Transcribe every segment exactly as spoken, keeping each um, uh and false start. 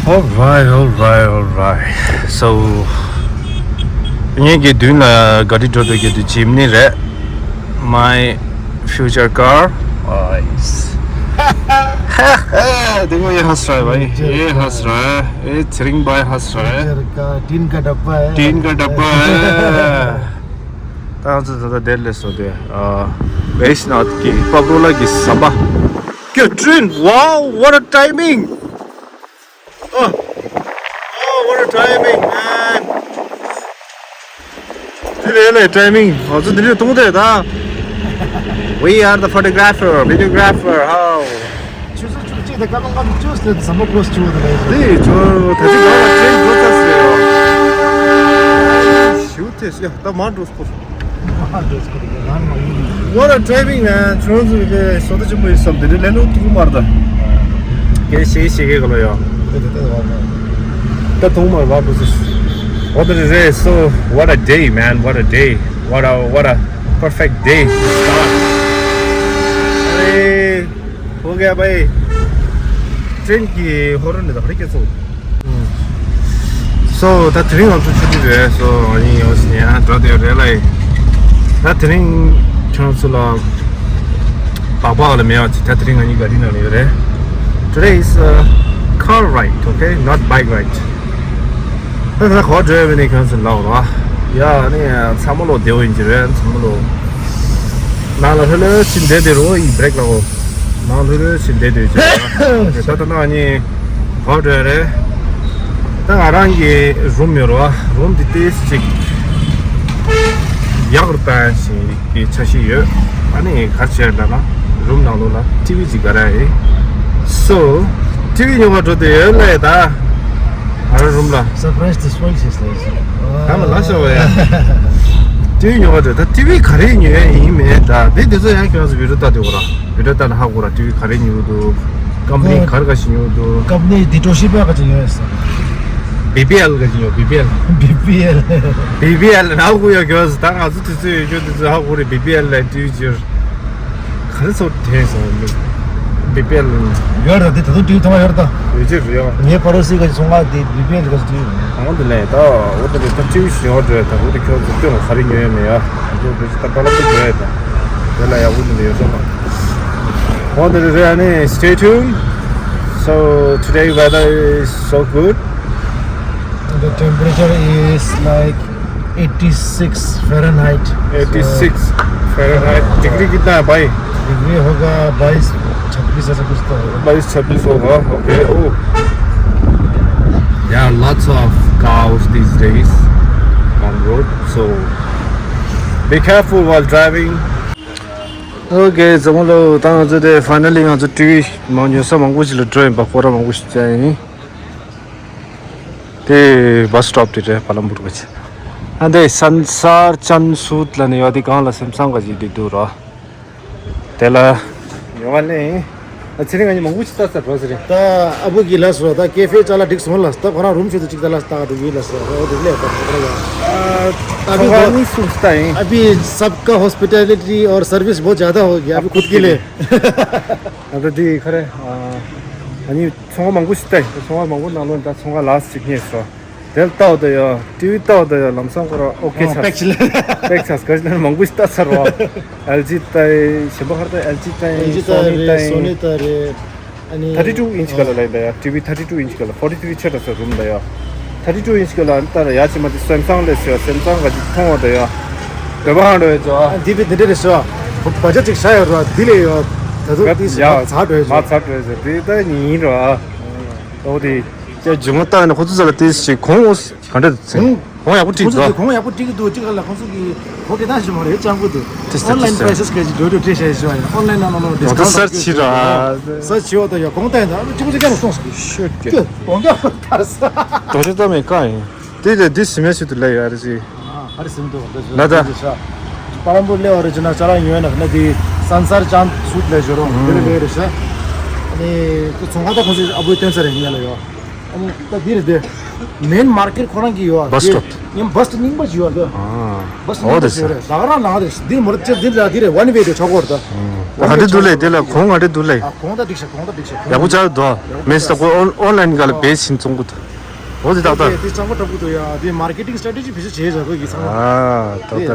Alright, alright, alright. So, ངེད་ཀྱི་མདུན་ལ་ག་རེ་འགྲོ་འདུག་གི་འདུག་ཇིམ་ནི་རེད། My future car. Oh, yes. དེ་ངོ་ཡེ་ཧ་སྲ་བའི་ཡེ་ཧ་སྲ། ཨེ་ཚེ་རིང་བའི་ཧ་སྲ། ཀ་ཏིན་ཀ་ཌབ་པ་ཨེ། ཏིན་ཀ་ཌབ་པ་ཨེ། ད་ང་ཚོ་ད་ལྟ་དེར་སླེབས་སོང་སྟེ། ཨ། བེས་ནོད་ཀྱི་པ་པོ་ལ་གི་ཟམ་པ། ཀྱོ་ཏྲིན། Wow, what a timing! Oh, oh, what a timing, man! དེ་རེད་ལེ་ཊའི་མིང་། ང་ཚོ་འདི་འདྲ་གཏོང་དེ་ད། We are the photographer, videographer, how? ཆུ་ཚོད་བཅུ་གཅིག་དང་སྐར་མ་ལྔ་བཅུ་ཙམ་ཟམ་པ་ཀོ་སི་བཅུ་དེ་རེད། དེ་ཆུ་ད་ཅི་ག་ལ་ཅིག་འགྲོ་ཚར་སོང་ཡོད། ཞུ་ཐེ་ཡ་ད་མ་འགྲོ་སྐོར། What a timing, man. ཁྱོད་ཚོ་གི་སོ་ད་ཆེན་པོ་ཡིན་བསམ་དེ་འདྲ་ལས་ལོ་ཐུག་མར་ད། གལ་ཤེས་ཤེས་གི་ག་ལ་ཡོད། ད་ཐུག་མར་བ་འགྲོ་ཚུལ། What a day, so what a day, man, what a day, what a, what a perfect day to start. ཨེ། ཧོ་ག་བའི། ཏྲེན་གྱི་ཧོ་རོན་ནི་ད་ཧ་རི་ཀེ་ཚོ། So ད་དེ་རིང་ང་ཚོ་ཆུ་ཚོད་རེད། So ང་གཉིས་ཡོང་ཟིན་ཡང་འགྲོ་དེ་རེད་ལ། ད་དེ་རིང་ཁྱོད་ཚོ་ལ་སྦག་སྦག་ལ་མེད་པ་ཅིག་ད་དེ་རིང་ང་གཉིས་ག་རི་ནང་ལ་ཡོད་རེད། Today is a car ride, okay, not bike ride. ད་ད་གོ་འགྲོ་ཡོད་པའི་ནི་ཁྱོད་ཚོ་ལ་ལོ། ཡ་ནི་ཚ་མོ་ལོ་བདེ་བོ་ཡིན་གྱི་རེད། ཚ་མོ་ལོ་ནང་ལ་ལྷོད་ལྷོད་ཕྱིན་བསྡད་དེ་རོ་ཡི་བྲེག་ལ་གོ། ནང་ལྷོད་ལྷོད་ཕྱིན་བསྡད་དེ་ཡོད་ཀྱི་རེད། ད་ད་ནང་གཉིས་གོ་འགྲོ་ཡ་རེད། ད་ང་རང་གི་རུམ་ཡོད་རོ། རུམ་འདི་ཏིས་ཅིག་ཡག་རུ་བཏང་ཞིག་གི་འཆར་གཞི་ཡོད། ཨ་ནི་ག་རེ་བྱས་ལབ་ན་རུམ་ནང་ལོགས་ལ་ཊི་ཝི་ཅིག་ག་ར་ཡིན། So ཊི་ཝི་ཉོ་བར་འགྲོ་དུས་ཡོད་ལེ་ད། ང་རང་རུམ་ལ། Surprise དེ་སྤོལ་བྱས་ལེ། ད་མ་ལ་ཤོག་བས། ཊི་ཝི་ཉོ་བར་འགྲོ་ད་ཊི་ཝི་ག་རེ་ཉོ་ཡ་ཡིན་མེད་ད་དེ་དེ་ཚོ་ཡང་ཁྱོད་ཚོ་བི་ཌིའོ་ལྟ་དུས་གོ་ར། བི་ཌིའོ་ལྟ་ན་ཧ་གོ་ར། ཊི་ཝི་ག་རེ་ཉོ་འདུག་ཀམ་པ་ནི་ག་རེ་ག་ཞིག་ཉོ་འདུག་ཀམ་པ་ནི་དེ་ཏོ་ཤི་བ་ག་ཅིག་ཉོ་ཡ་ས། བི་བི་ཨེལ་ག་ཅིག་ཉོ། བི་བི་ཨེལ། བི་བི་ཨེལ། བི་བི་ཨེལ་ན་ཧ་གོ་ཡ་གི་ད་ང་ཚོ་དུས་ཚོད་ཡོད་རྒྱུ་དུས་ཚོད་ཧ་གོ་རེད། བི་བི་ཨེལ་ལ་ཊི་ཝི་ཅིག་ག་རེ་ཚོ་དྲན་སོང་། བི་བི་ཨེལ། ཡོད་ར་དེ་ད་དུང་ཊི་ཝི་ཐོག་མ་ཡོད་ར་ད། ཡོད་ཅིག་རེད་ཡ། ངའི་ཕ་རོལ་སི་ག་ཅིག་སོང་ང་དེ་བི་བི་ཨེལ་ག་ཅིག་ཊི་ཝི་ཡོད། ཨང་དེ་ལས་ད་འོ་དེ་ད་ཊི་ཝི་ཞིག་ཡོད་རེད་ད། འོ་དེ་ཁྱོད་ཚོ་སྟོན་ག་རེ་ཉོ་ཡ་མེད་ཡ། ང་ཚོ་བི་ཅིག་ད་པ་ལ་པི་ཉོ་ཡ་ད། དེ་ལ་ཡག་པོ་འདི་འདྲ་ཡོད་ས་མ། འོ་དེ་རེད། ཨ་ནི་stay tuned. So today weather is so good. The temperature is like eighty-six Fahrenheit. eighty-six Fahrenheit. Degree कितना है भाई? डिग्री होगा बाईस छब्बीस ऐसा कुछ तो होगा। बाईस छब्बीस होगा। ओके। ओ। There are lots of cows these days on road, so be careful while driving. Okay, ཚང་མ་ལོ། ད་ང་ཚོ་དེ་finally ང་ཚོ་ཊི་ཝི་མང་ཉོ་ས་མང་པོ་ཞིག་ལ་འགྲོ་ཡིན་པ། སྐོར་ར་མང་པོ་ཞིག་བྱས་ཡིན། དེ་བྷ་སི་སི་ཊོབ་དེ་རེད། བ་ལམ་བུར་ག་ཅིག་ཨ་འདི་སན་སར་ཅན་སུད་ལ་ནི་ཡོད། དེ་སྒང་ལ་སེམས་བཟང་ག་ཅིག་དེ་འདུག་ར། དེ་ལ་ཡོང་བ་ལེན། ཨ་ཚེ་རིང་ང་གཉིས་མང་པོ་ཞིག་ལྟ་ས་འགྲོ་ཟེར་རེད། ད་ཨ་བུ་གིས་ལབ་སོང་། ད་ཀེ་ཧྥེ་ཅ་ལག་འགྲིག་སོང་ལ། ད་ཁོ་རང་རུམ་ཆེད་དུ་གཅིག་ད་ལ་ལྟ་འགྲོ་གི་ལབ་སོང་། འོ་དེ་ལས་ད་ཁོ་རང་ཡང་། ཨ་ཚོང་ཁང་གཉིས་གསུམ་ལྟ་ཡིན། अभी सबका हॉस्पिटैलिटी और सर्विस बहुत ज़्यादा हो गया, अभी खुद के लिए। ཨ་ད་དེ་ག་རེ། ཨ་ནི་ཚོང་པ་མང་པོ་ཞིག་ལྟ་ཡིན། ཚོང་པ་མང་པོ་ནང་ལོགས་ད་ཚོང་པ་ལགས་ཅིག་རྙེད་སོང་། དེ་ལ་ལྟ་བ་དང་ཡ། ཊི་ཝི་ལྟ་བ་དང་ཡ། ལམ་སང་ཁོ་ར་ཨོ་ཁེ་ཆགས། པེག་ཆགས། ག་ཅི་ལབ་ན་མང་པོ་ཞིག་ལྟ་ཚར་བ། ཨེལ་ཇི་ལྟ་ཡི། གཞན་པ་ག་རེ་ལྟ། ཨེལ་ཇི་ལྟ་ཡི། ཨེལ་ཇི་ལྟ་སོ་ནི་ལྟ་ཡི། རེད། སོ་ནི་ལྟ་ཡི། ཨ་ནི་ཐར་ཊི་ཊུ་ཨིན་ཅི་ག་ལ་ལ་ཡིན་ད་ཡ། ཊི་ཝི་ཐར་ཊི་ཊུ་ཨིན་ཅི་ག་ལ། ཕོར་ཊི་ཐི་རི་ཆ་ད་ས་རུམ་ད་ཡ། ཐར་ཊི་ཊུ་ཨིན་ཅི་ག་ལ་ཨ་ནི་ལྟ་ད་ཡ་ཅི་མ་དེ་སེམ་སང་ལས་ཟེར་བ། སེམ་སང་ག་ཅིག་མཐོང་བ་ད་ཡ། དོད་པ་ཧང་འགྲོ་ཡ་ཅོ། ཨ་འདི་བི་འདི་འདྲ་རེད་ཟེར་བ། བ་ཇ་ཅིག་བཞག་ཡོད་ར། འདི་ལས་ཡོད། ད་དུང་འདི་ཡ་མ་ཚར་འགྲོ་ཡ་ཅོ། མ་ཚར་འགྲོ་ཡ་ཅོ། དེ་ད་ཡིན་ར། ཨོ་དེ། ཡ་ཇུང་ཏང་ནི་ཁོ་ཚོ་ས་ལ་དེ་ཞིག་གོང་འོ་ག་འདྲ་ཚིག་གོང་ཡག་པོ་ཁོ་བྲིས་ཚོ་འདུག་དེ་གོང་ཡག་པོ་བྲིས་ཀྱི་འདུག་ཅིག་ལ་ཁོང་ཚོ་གི་གོ་གི་ད་ཞིག་མ་རེད། ཅང་གི་འདུག་ཏེ་ས་ཨོན་ལན་ཏེ་ས་པ་རའི་སི་ག་ཅིག་འགྲོ་འགྲོ་བྲིས་བྱས་ཞུ་བ་ཡིན། ཨོན་ལན་ནང་ལོགས་ལ་ཌི་སི་ཀའུན་ཊི་སར་ཆི་ར། སར་ཆི་འོ་ད་ཡ་གོང་ཏན་ད་ཅིག་པོ་ཅིག་ཀྱང་སོང་ཟིག་ཤོད་ཀྱི། གོང་ཀྱང་ད་ས། དོ་ཤི་ཏ་མེ་ཀ་ཡིན། དེ་ལས་འདི་སི་མེ་ཆི་དུ་ལ་ཡ་རེ་ཟི། ཨ་རེ་སིན་དུ་ལ་ཟི་ལ་ད། པ་རམ་པུར་ལེ་བ་རེ་ཅི་ན་ཅ་ལག་ཉོས་ན་ཁ་ན་དེ་སན་སར་ཅན་སུད་ལས་བཞོ་རོགས་དེ་ལས་ལས་རེ་ཤ། ཨ་ནི་ཁོ་ཚོང་ཁང་ད་ཁོ་ཚོ་ཨ་བུའི་སྟོན་ས་རེད་ཉེ་ལ་ཡོད། ཨ་ནི་ད་འདི་རེད་དེ། མེན་མར་ཀེཊ་ཁོ་རང་གི་ཡོད་ཨ། Bus stop. ཉམ་བྷ་སི་སི་རྙིང་པ་ཅིག་ཡོད་ཨ། ཨ། བྷ་སི་སི་རྙིང་པ་ཅིག་ཡོད་རེད། ད་ག་རང་ལ་རེད། འདི་མོ་རེད། འདི་ལ་འདི་རེད། ཝན་ཝེ་རེད། ཆོག་གོ་རེད་ད། ག་འདྲ་འདུག་ལེ། འདི་ལ་གོང་ག་འདྲ་འདུག་ལེ། ཨ། གོང་ད་འགྲིག་ཤག་གོང་ད་འགྲིག་ཤག་ཡག་པོ་ཆགས་འདུག་མེད་ས་ཁོ་ཨོན་ཨོན་ལ་ཡིན་ག་ལ་བེད་ཕྱིན་བཙོང་གི་འདུག་འོ་འདི་ཏག་ཏག་འདི་གཙང་པོ་འཁྲབ་གི་འདུག་ཡ། འདི་མར་ཀེ་ཊིང་སི་ཊེ་རེ་ཊི་ཇི་ཕལ་ཆེར་བྱས་བཞག་གི་ཚང་མ། ཨ་ཏག་ཏག་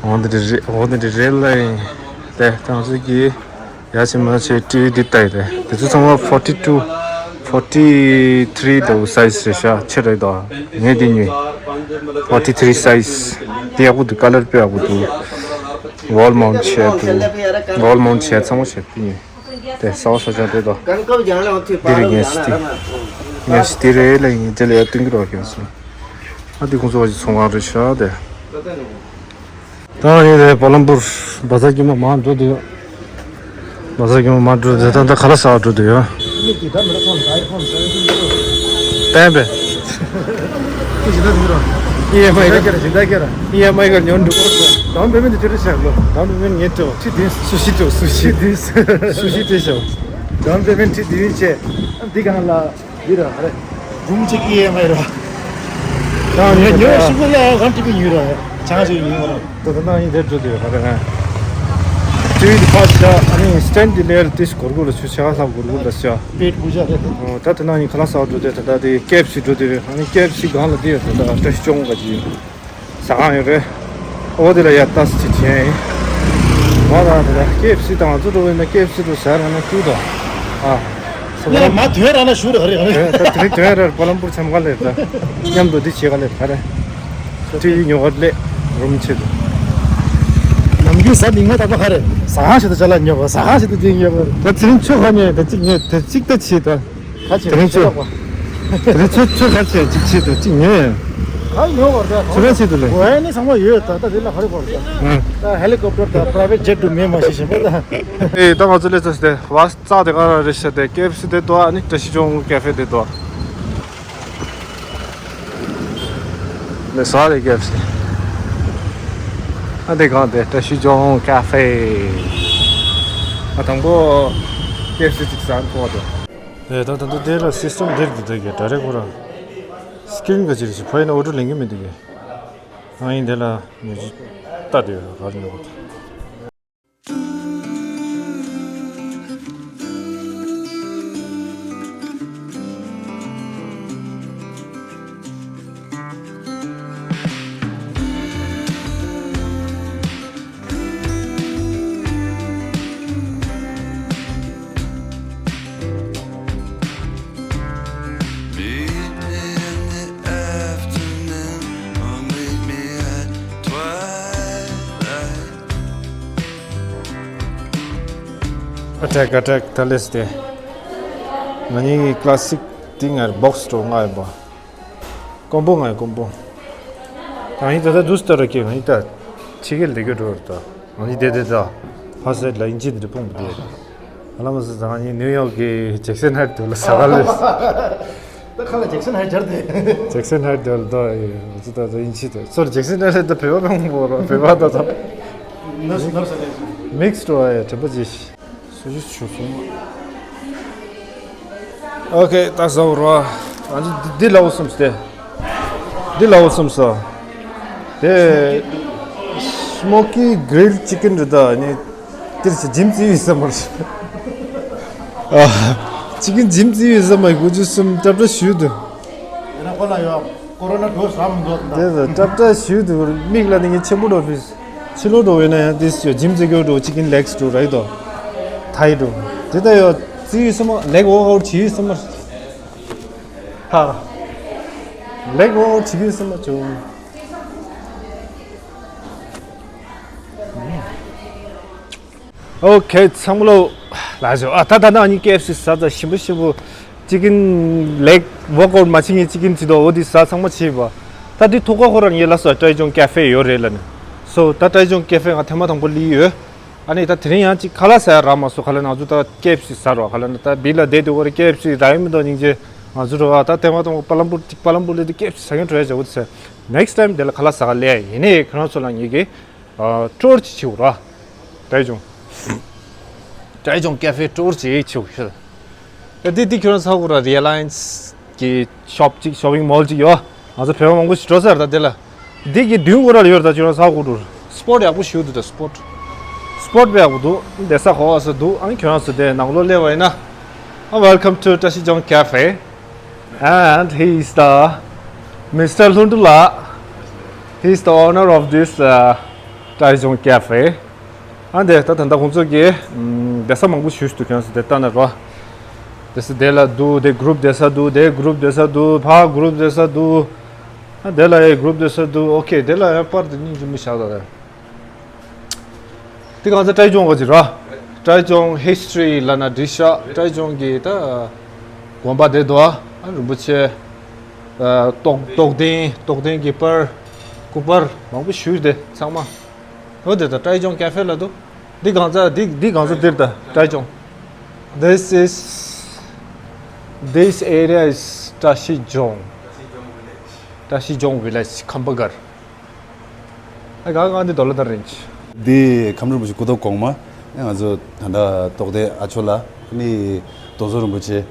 འོ་འདི་རེད། འོ་འདི་རེད་ལ་ཡིན། དེ་ཏང་ཚུལ་གྱིས། ཡ་ཆེ་མ་ཆེ་ཊི་ཝི་འདི་ལྟ་ཡི་དེ། དེ་ཚོ་ཚང་མ་ཕོར་ཊི་ཊུ། ཕོར་ཊི་ཐི་རི་འདྲ་བོ་སའི་ཛི་རེད་ཤག་ཆེ་རེད་དོ། ངས་འདི་ཉོས། ཕོར་ཊི་ཐི་རི་སའི་ཛི། འདི་ཡག་པོ་འདུག་ཀ་ལར་དཔེ་ཡག་པོ་འདུག་ཝོལ་མའུན་ཊི་བྱས་འདུག་ཝོལ་མའུན་ཊི་བྱས་ཚང་མ་བྱས་འདི་ཉོས། དེ་གསར་པ་གསར་རྐྱང་དེ་དོ། འདི་རེད་ངས་ཟེར་དེ། ངས་ཟེར་དེ་རེད་ལ་ཡིན་དེ་ལ་ཡར་སྟོན་གྱི་རོགས་ཁྱོད་སོང་། ཨ་འདི་ཁོང་ཚོ་བ་ཞིག་ཚོང་ཁང་རེད་ཤག་དེ། ད་ཡིན་རེད། པ་ལམ་པུར་བ་ཛར་དཀྱུས་མ་མར་འགྲོ་འདུག་བ་ཛར་དཀྱུས་མ་མར་འགྲོ་འདུག་ད་ལྟ་ཁ་ལག་ཟ་བར་འགྲོ་འདུག་ཡ། བསྟན་པས། ཨི་ཨེམ་ཨའི་ག་ཨི་ཨེམ་ཨའི་ག་ཉོ་འགྲོ་གོ་ཌའོན་པེ་མེན་ཊི་དེ་ཆེ་རེད་ཤག་ལོ། ཌའོན་པེ་མེན་ཊི་ངས་སྤྲད། སུ་ཤི་སྤྲད། སུ་ཤི་སྤྲད། སུ་ཤི་སྤྲད་ཤག་ཌའོན་པེ་མེན་ཊི་དེ་རིང་བྱས། འདི་གང་ལ། འདི་ར་རེད། རུམ་གཅིག་གི་ཨི་ཨེམ་ཨའི་ར། ད་ངས་ཉོ་ཤི་གོ་ལ་ཝན་ཊི་པི་ཉོས་ར། ཆང་ཞིག་ཉོས་ར། ད་ད་ནང་ཡིན་དེར་འགྲོ་དེ་ཧ་རེ་ཧ། ཊི་ཝི་འདི་ཕར་བཞག་ཨ་ནི་སི་ཊེན་ཌི་འདི་ལེར་ཏིས་གོར་གོར་ལ་ཆུ་ཆ་ལྷག་གོར་གོར་ལ་བཞག་པེཊ་བུ་བཞག་རེད། ད་ད་ནང་ཡིན་ཁ་ལག་ཟ་བར་འགྲོ་དེ། ད་ད་དེ་ཀེ་ཨེཕ་སི་འགྲོ་དེ་རེད། ཨ་ནི་ཀེ་ཨེཕ་སི་སྒང་ལ་དེ་ཡོད། ད་ད་བཀྲ་ཤིས་ལྗོངས་ག་ཅི་ཟ་ཁང་ཡོད་རེད། ཨོ་དེ་ལ་ཡར་ལྟ་སི་ཅིག་བྱས་ཡིན། ང་ལ་དེ་ལ་ཀེ་ཨེཕ་སི་དང་ང་ཚོ་འགྲོ་བས་ན་ཀེ་ཨེཕ་སི་དུ་ཟ་ར་ན་ཀྱུ་དང་། ཨ། ཡ་མ་དོན་ར་ན་ཞུ་ར་རེད། ད་དེ་རིང་དོན་ར་པ་ལམ་པུར་འཚམས་ག་ལེར་ད། མཉམ་དུ་འདི་བྱེད་ག་ལེར་ག་རེ། ཊི་ཝི་ཉོ་ག་ལེ། རུམ་ཆེད་དུ། ནམ་རྒྱུན་ཟ་མི་ང་ད་པ་ག་རེ། ཟ་ཁང་ཞིག་ཏུ་ཅ་ལག་ཉོ་ག་ཟ་ཁང་ཞིག་ཏུ་འདི་ཉོ་ག་ད་དེ་རིང་ཆུ་ཧ་ཉོས་ད་གཅིག་ཉོས་ད་གཅིག་ད་ཆེ་ད། ཁ་ཆེ་དེ་རིང་ཆུ། དེ་རིང་ཆུ་ཆུ་ཁ་ཆེ་གཅིག་ཆེ་དང་གཅིག་ཉོས། ཁ་ཉོ་བར་ད་ཆུ་ཁ་ཆེ་དུ་ལེ། གོ་ཡ་ནི་ཚང་མ་ཡོད་ད། ད་དེ་ལ་ཧ་རི་བར་ད། ད་ཧེ་ལི་ཀོབ་ཊར་ད་པ་རའི་ཝེ་ཊི་ཇེ་ཊི་དུ་མེད་མ་ཤེས་ཤེས་པ་ད། ཨེ་ད་ང་ཚོ་ལས་ཚོ་སྟེ་བ་རྩ་དེ་ག་ར་རེ་ཤ་དེ་ཀེ་ཨེཕ་སི་དེ་དོ། ཨ་ནི་བཀྲ་ཤིས་ལྗོངས་ཀེ་ཧྥེ་དེ་དོ། ལས་ས་རེ་ཀེ་ཨེཕ་སི། ཨ་དེ་གང་དེ་བཀྲ་ཤིས་ལྗོངས་ཀེ་ཧྥེ། ཨ་དང་པོ་ཀེ་ཨེཕ་སི་ཅིག་ཟ་ཐོག་དོ། ཨེ་ད་ད་ད་དེ་ལ་སི་སི་ཊེམ་དེར་འདི་དག་གི་ཌའི་རེག་ཁོ་རང་སི་ཀི་རིན་ག་ཅིག་རེ་ཞིག་ཕ་ཡིན་ན་ཨོ་ཌར་ལེན་གི་མི་འདུག་གི་ཨ་ཡིན་དེ་ལ་ཉོ་ཅི་ལྟ་དེ་ཡོད་ར་ཉོ་གི་Meet me in the afternoon or meet me at twilight. Attack, attack, ད་ལེས་ཏེ། ང་གཉིས་ཀྱི་ཀླ་སིག་ཏིང་ཨར་བོག་སི་སི་ཊོར་ང་ཡོད་པ། ཀོམ་པོ་ང་ཡོད་ཀོམ་པོ། ད་ངས་ད་ལྟ་འདུག་སྟེ་ར་ཀྱེ་ང་གཉིས་ད་ཕྱི་རྒྱལ་ལས་སྐྱོད་འགྲོ་ར་ད། ང་གཉིས་བསྡད་དེ་ད། ཧ་སེ་ལ་ཨིན་ཇི་འདི་འདྲ་སྤུངས་པ་དེ། ཨ་ལ་མ་ཟེར་ད་ང་གཉིས་ནིའུ་ཡོག་གི་ཇེག་སན་ཧའེ་ཊི་དུ་ལ་ཟ་ག་ལེ། ད་ཁ་ལ་ཇེག་སན་ཧའེ་ཊི་སྦྱར་ཏེ། ཇེག་སན་ཧའེ་ཊི་དུ་ལ་ད་ཨེ་ང་ཚོ་ད་ད་ཨིན་ཇི་ད། སོ་རི་ཇེག་སན་ཧའེ་ཊི་ད་བོད་པ་མང་པོ་ར་བོད་པ་ད་ད། ནར་སི་ནར་སི་ཨ་ལེ། མིག་སི་ཊི་ར་ཨེ་དྲན་པ་ཇི་ཤི། སུ་ཞིག་ཆུ་སོང་། ཨོ་ཁེ་ད་ཟ་བར་བ། ང་ཚོ་འདི་འདི་ལ་འོ་སོམས་ཏེ། འདི་ལ་འོ་སོམས་སོ། དེ་སི་མོ་ཀི་གི་རིལ་ཅི་ཀིན་རེད་ད་ནི། དེར་ཞིག་ཇིམ་རྩི་ཡོད་ས་མར། ཨ། ཅི་ཀིན་ཇིམ་རྩི་ཡོད་ས་མར་དགུ་བཅུ་གསུམ་ཏྲབ་ཏྲ་ཞུས་འདུག་ཡིན་ན་ཁོ་ལ་ཡོད། ཀོ་རོ་ན་ཌོ་སི་རག་མི་འདུག་ད། དེ་ད་ཏྲབ་ཏྲ་ཞུས་འདུག་མིག་ལ་ནི་ངས་ཆེན་པོ་འགྲོ་ཕིས། ཕྱི་ལོགས་འགྲོ་བས་ན་ཡང་དེ་ཞུ་ཇིམ་རྩི་རྒྱུ་འགྲོ་ཅི་ཀིན་ལེག་སི་འགྲོ་ར་ཡོད་དོ། ཐའི་འགྲོ། དེ་ད་ཡོད་རྩི་ཡོད་ས་མ་ལེག་ཝོག་ཨའུཊ་བྱེད་ཡོད་ས་མ། ཧ། ལེག་ཝོག་ཨའུཊ་བྱེད་ཡོད་ས་མ་བྱུང་། ཨོ་ཁེ་ཚང་མ་ལོ། ལགས་སོ། ཨ་ད་ད་ནང་ཉིད་ཀེ་ཨེཕ་སི་ཟ་ད་ཞིམ་པོ་ཞིམ་པོ། ཅི་ཀིན་ལེག་ཝོག་ཨའུཊ་མ་བྱེད་ངས་ཅི་ཀིན་བྱེད་དོ། འོ་དེ་ཟ་ཚང་མ་བྱེད་པ། ད་དེ་ཐུག་ཁ་ཁོ་རང་ངས་ལ་སོ་ཀྲའི་ཇོང་ཀེ་ཧྥེ་ཡོད་རེད་ལ་ནི། སོ་ད་ཀྲའི་ཇོང་ཀེ་ཧྥེ་ང་ཐེངས་མ་དང་པོ་ལི་ཡོད། ཨ་ནི་ད་དེ་རིང་ཡང་ཅིག་ཁ་ལག་ཟ་ཡ་རག་མ་སོང་། ཁ་ལག་ང་ཚོ་ད་ཀེ་ཨེཕ་སི་ཟ་རོགས། ཁ་ལག་ན་ད་བི་ལ་བསྡད་དུས་ཁོ་རེ་ཀེ་ཨེཕ་སི་རག་ཡོད་མི་འདུག་སྙིང་རྗེ། ང་ཚོ་རོགས་ཨ་ད་ཐེངས་མ་དང་པོ་པ་ལམ་པུར་ཅིག་པ་ལམ་པུར་ལི་དེ་ཀེ་ཨེཕ་སི་ཟ་མཁན་འགྲོ་ཡ་བྱ་བོ་དེ་ཟེར། ནེག་སི་ཊའིམ་དེ་ལ་ཁ་ལག་ཟ་ག་ལས་ཡ་ཡིན་ནའི་ཁྱེད་རང་ཚོ་ལ་ངེད་ཀྱིས་ཨ་ཊུར་ཅིག་བྱེད་དགོས་ར། ཀྲའི་ཇོང་། ཀྲའི་ཇོང་ཀེ་ཧྥེ་ཊུར་ཅིག་བྱེད་དགོས་ཤོད། ཨ་དེ་དེ་ཁྱེད་རང་ཚོ་ཧ་གོ་ར། རི་ལ་ཡན་སི་ གི་ཤོབ་ཅིག་ཤོ་པིང་མོལ་ཅིག་ཡོད། ང་ཚོ་བོད་པ་མང་པོ་ཞིག་འགྲོ་ས་རེད་ད་དེ་ལ། འདི་གི་མདུན་སྐོར་ལ་ཡོད་རེད་ད། ཁྱོད་རང་ས་གོ་འགྲོ། སྤོ་ཊི་ཡག་པོ་ཞིག་འདུག་ད། སྤོ་ཊི་སྤོ་ཊི་དཔེ་ཡག་པོ་འདུག། བསྡད་ས་གོ་བ་ས་འདུག། ཨ་ནི་ཁྱོད་རང་ཚོ་དེ་ནང་ལོགས་སླེབས་པ་ཡིན་ན། ཨ། Welcome to བཀྲ་ཤིས་ལྗོངས་Cafe. And he is the Mister ལྷུན་གྲུབ་ལགས། He is the owner of this, uh, བཀྲ་ཤིས་ལྗོངས་Cafe. ཨ་འདི་ད་ད་ལྟ་ཁོང་ཚོ་གིས་ཨམ་བསྡད་ས་མང་པོ་ཞིག་འདུག། ཁྱོད་ཚོ་དེ་ལྟ་ན་རོ། བསྡད་ས་དེ་ལ་འདུག། དེ་གུ་རུབ་བསྡད་ས་འདུག། དེ་གུ་རུབ་བསྡད་ས་འདུག། ཕར་གུ་རུབ་བསྡད་ས་འདུག། ཨ་དེ་ལ་ཡང་གུ་རུབ་བསྡད་ས་འདུག། ཨོ་ཁེ། དེ་ལ་ཡང་པར་དེ་སྙིང་རྗེ་མོ་བཞག་ད་རེད། དེ་གང་ཚ་བཀྲ་ཤིས་ལྗོངས་ག་ཅིག་ར། བཀྲ་ཤིས་ལྗོངས་ཧི་སི་ཊོ་རི་ལབ་ན་འགྲིག་ཤག། བཀྲ་ཤིས་ལྗོངས་ཀྱི་ད་དགོན་པ་དེ་འདུག། ཨ་རིན་པོ་ཆེ། ཨ་རྟོགས་རྟོགས་ལྡན་རྟོགས་ལྡན་གྱི་པར་སྐུ་པར་མང་པོ་ཞིག་དེ་ཚང་མ། འོ་དེ་ད་བཀྲ་ཤིས་ལྗོངས་ཀེ་ཧྥེ་ལ་འདུག། འདི་གང་ཚ་འདི་འདི་གང་ཚ་འདིར་ད་བཀྲ་ཤིས་ལྗོངས། This is, this area is བཀྲ་ཤིས་ལྗོངས། བཀྲ་ཤིས་ལྗོངས་ཝི་ལེཇ་ཁམ་པ་གར། ཨ་ག་ག་འདི་དོ་ལ་དར་རིན་ཆེ། འདི་ཁམས་རིན་པོ་ཆེ་སྐུ་ཐོག་གོང་མ། ང་ཚོ་ད་ལྟ་རྟོགས་ལྡན་ཨ་ཆོ་ལགས། ཨ་ནི་རྡོ་བཟོ་རིན་པོ་ཆེ།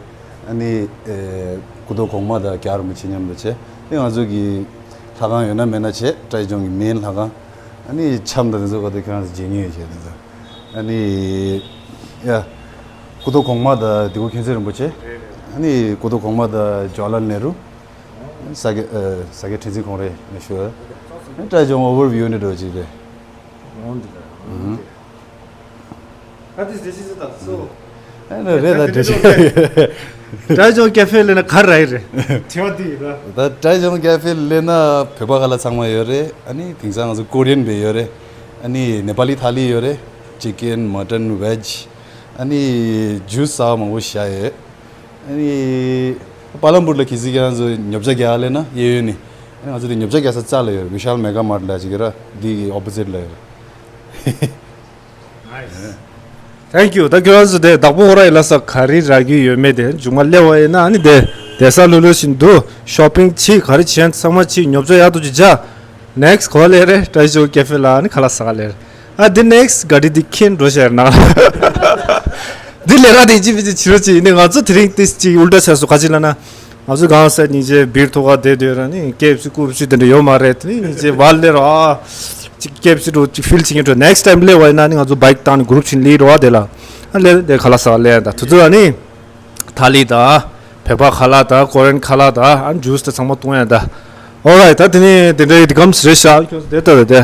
ཨ་ནི་ཨེ་སྐུ་ཐོག་གོང་མ་དང་རྒྱལ་བ་རིན་པོ་ཆེ་མཉམ་དུ་བྱས། ཨ་ནི་ང་ཚོ་གི་ལྷ་ཁང་ཡོད་ན་མེད་ན་བྱས། བཀྲ་ཤིས་ལྗོངས་ཀྱི་མེན་ལྷ་ཁང་། ཨ་ནི་འཆམ་དང་དེ་ཚོ་ག་དེ་ཁྱེད་རང་ཚོ་མཇལ་མྱོང་ཡོད་བྱས་དེ་ཚོ། ཨ་ནི་ཡ། སྐུ་ཐོག་གོང་མ་དང་དེ་གོ་མཁྱེན་བརྩེ་རིན་པོ་ཆེ། ཨ་ནི་སྐུ་ཐོག་གོང་མ་དང་ཇ་ཝ་ཧར་ལཱལ་ནེ་རུ། ས་དགེ་ཨ་ས་དགེ་ཁྲི་འཛིན་ཁོང་རེད་ནས་ཞུ། བཀྲ་ཤིས་ལྗོངས་ཨོ་བར་བིའུ་ནི་འགྲོ་ཅིག་རེད། ཨ་ནི་རེད་ད་འགྲེལ་བཤད། བཀྲ་ཤིས་ལྗོངས་ཀེ་ཧྥེ་སླེབས་ན་ག་རེ་རེད། དྲི་བ་འདི་ཡིན་ད། ད་བཀྲ་ཤིས་ལྗོངས་ཀེ་ཧྥེ་སླེབས་ན་བོད་པ་ཁ་ལག་ཚང་མ་ཡོད་རེད། ཨ་ནི་དེང་སང་ང་ཚོ་ཀོ་རི་ཡན་པའི་ཡོད་རེད། ཨ་ནི་ནེ་པ་ལི་ཐ་ལི་ཡོད་རེད། ཅི་ཀེན་མ་ཊན་ཝེཇ། ཨ་ནི་ཇུས་ཟ་བ་མང་པོ་བཞག་ཡོད། ཨ་ནི་པ་ལམ་པུར་ལ་གལ་སྲིད་ཁྱེད་རང་ཚོ་ཉོ་ཆ་རྒྱག་ལབ་ན་གཡས་གཡོན་ནས། ཨ་ནི་ང་ཚོ་དེ་ཉོ་ཆ་རྒྱག་ས་རྩ་ལ་ཡོད། བི་ཤཱལ་མེ་ག་མཱརཊ་ལབ་ཅིག་ཡོད་ར། འདི་གི་ཨོ་པོ་ཟིཊ་ལ་ཡོད། Thank you། ད་ཁྱོད་རང་ཚོ་དེ་བདག་པོ་ཧོ་ར་ཡི་ལ་ས་ག་རེ་རག་གི་ཡོད་མེད་དེ་མཇུག་མ་སླེབས་པ་ཡིན་ན། ཨ་ནི་དེ་བསྡད་ས་ལྷོད་ལྷོད་བཞིན་འདུག། ཤོ་པིང་བྱེད། ག་རེ་བྱེད་ཚང་མ་བྱེད། ཉོ་ཆ་ཡག་ཏུ་ཅིག་བྱ། ནེག་སི་ག་པར་སླེབས་རེད། བཀྲ་ཤིས་ལྗོངས་ཀེ་ཧྥེ་ལ་ཨ་ནི་ཁ་ལག་ཟ་ག་སླེབས་རེད། ཨ་འདི་ནེག་སི་ག་རི་འདི་ཁྱེར་འགྲོ་ཤེར་ན། འདི་ལས་ར་དེ་ཅི་བི་ཅི་བྱེད་རོགས་བྱེད། ཡིན་ནའི་ང་ཚོ་དེ་རིང་ཏིས་ཅིག་ཨུལ་ཏྲ་བྱས་སོང་། ག་ཅི་ལབ་ན། ང་ཚོ་གང་ཟེར་སྙིང་རྗེ་བིར་ཐོག་ག་བསྡད་སྡོད་ར་ནི་ཀེ་ཨེཕ་སི་ཀུ་ཨེཕ་སི་དེ་འདྲ་ཡོད་མ་རེད། དེ་ནི་སྙིང་རྗེ་བར་ལེ་ར་ཨ་ཅིག་ཀེ་ཨེཕ་སི་འགྲོ་ཅིག་ཕིལ་བྱེད་མཁན་འགྲོ། ནེག་སི་ཊའིམ་སླེབས་པ་ཡིན་ན་ནི་ང་ཚོ་བྷའིཀ་བཏང་ནས་གུ་རུབ་བྱེད་ལི་རོ་ཨ་དེ་ལ་ཨ་ལེ་དེ་ཁ་ལག་ཟ་ག་སླེབས་ཡ་ད། དུས་ཚོད་ཨ་ནི། ཐ་ལི་དང་། བོད་པ་ཁ་ལག་དང་། ཀོ་རི་ཡན་ཁ་ལག་དང་། ཨ་ཇུས་དང་ཚང་མ་བཏུང་ཡ་ད། ཨོ་རའིཊ། ད་དེ་ནས་དེ་འདྲའི་དེ་གམ་རེད་ཤག། ཁྱོད་ཚོ་དེ་ལྟ་དེ།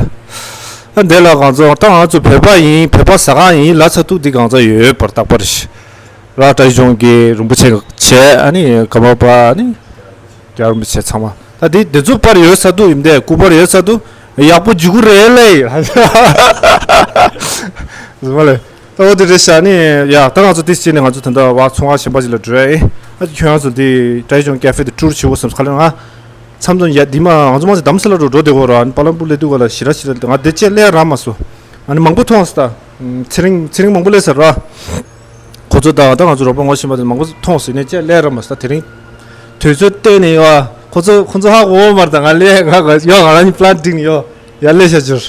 ཨ་འདི་ལ་གང་ཚོ་ད་ང་ཚོ་བོད་པ་ཡིན། བོད་པ་ཟ་ཁང་ཡིན་ལབ་ཚར་དུས་འདི་གང་ཚོ་ཡོད་པར་རྟག་པར་ཤི། ར་བཀྲ་ཤིས་ལྗོངས་ཀྱི་རིན་པོ་ཆེ་བྱས། ཨ་ནི་ཀརྨ་པ། ཨ་ནི་རྒྱལ་བ་རིན་པོ་ཆེ་ཚང་མ། ད་དེ་དེ་ཚོ་པར་ཡོད་ཚར་དུས། ཡིན་དེ་སྐུ་པར་ཡོད་ཚར་དུས་ཡག་པོ་འཇུག་གི་རེད་ལེ། རྫུན་མ་ལེ། ད་འོ་དེ་རེད་ཤག་ནི། ཡ་ད་ང་ཚོ་ཏིས་ཅི་ནས་ང་ཚོ་ད་ལྟ་བ་ཚོང་བ་གཞན་པ་ཅིག་ལ་འགྲོ་ཡ་ཡིན། ཨ་ཅེ་ཁྱོད་རང་ཚོ་འདི་བཀྲ་ཤིས་ལྗོངས་ཀེ་ཧྥེ་དེ་ཊུར་བྱེད་དགོས་བསམ་ཁ་ལ་ང་མཚམས་མཚམས་ཡ་འདི་མ་ང་ཚོ་མ་ཚད་དྷ་རམ་ས་ལ་འགྲོ་འགྲོ་བསྡད་དགོས་ར། ཨ་ནི་པ་ལམ་པུར་སླེབས་དུས་ག་ལ་ཞེ་དྲག་ཞེ་དྲག་ང་དེ་ཅེ་སླེབས་རག་མ་སོང་། ཨ་ནི་མང་པོ་མཐོང་སོང་ད། ཚེ་རིང་ཚེ་རིང་མང་པོ་སླེབས་ཚར་ར། ཁོ་ཚོ་དང་ད་ང་ཚོ་རོགས་པ་ངོ་ཤེས་པ་དེ་མང་པོ་མཐོང་སོང་། ཡིན་ནའི་ཅེ་སླེབས་རག་མ་སོང་ད། དེ་རིང་དུས་ཚོད་བཏོན་ནས་ཡོད། ཁོ་ཚོ་ཁོ་ཚོ་ཧ་གོ་བ་མ་རེད་ད། ང་སླེབས་ང་ང་ཡོད། ང་རང་གཉིས་པི་ལན་བསྒྲིགས་ནས་ཡོད། ཡར་ལས་བྱ་རྒྱུར།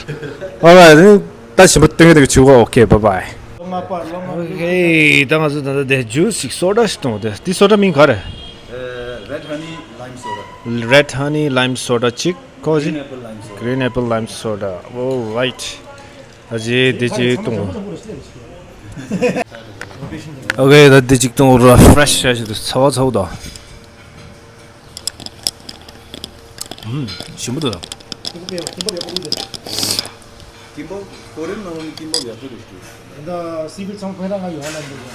ཨོ་རའིཊ། ད་ཞིམ་པོ་སྟོན་གི་འདུག་གི་བྱེད་གོ། ཨོ་ཁེ། བྷའི་བྷའི། ཨོ་ཁེ། ད་ང་ཚོ་ད་ལྟ་དེ་ཇུས་ཞིག་སོ་ཌ་ཞིག་གཏོང་། དེ་དེ་སོ་ཌ་མིང་ག་རེ། Red honey lime soda. Red honey lime soda གཅིག་ཁོ་ཞིག Green apple lime soda. Green apple lime soda. All right. ད་ཅི་དེ་ཅིག་གཏོང་། ཨོ་ཁེ། ད་དེ་ཅིག་གཏོང་ར། ཕི་རེ་ཤི་ཞིག་འདུག། ཚ་བ་ཚ་བོ་དང་། ཞིམ་པོ་འདུག་ད། ཀིམ་པབ་ཀོ་རི་ཡན་ནང་ལོགས་ནས་ཀིམ་པབ་ཡག་ཤོས་རེད་ཤག། ད་སི་བུཌ་ཚང་ཕན་ར་ང་ཡོང་ལ་འདུག།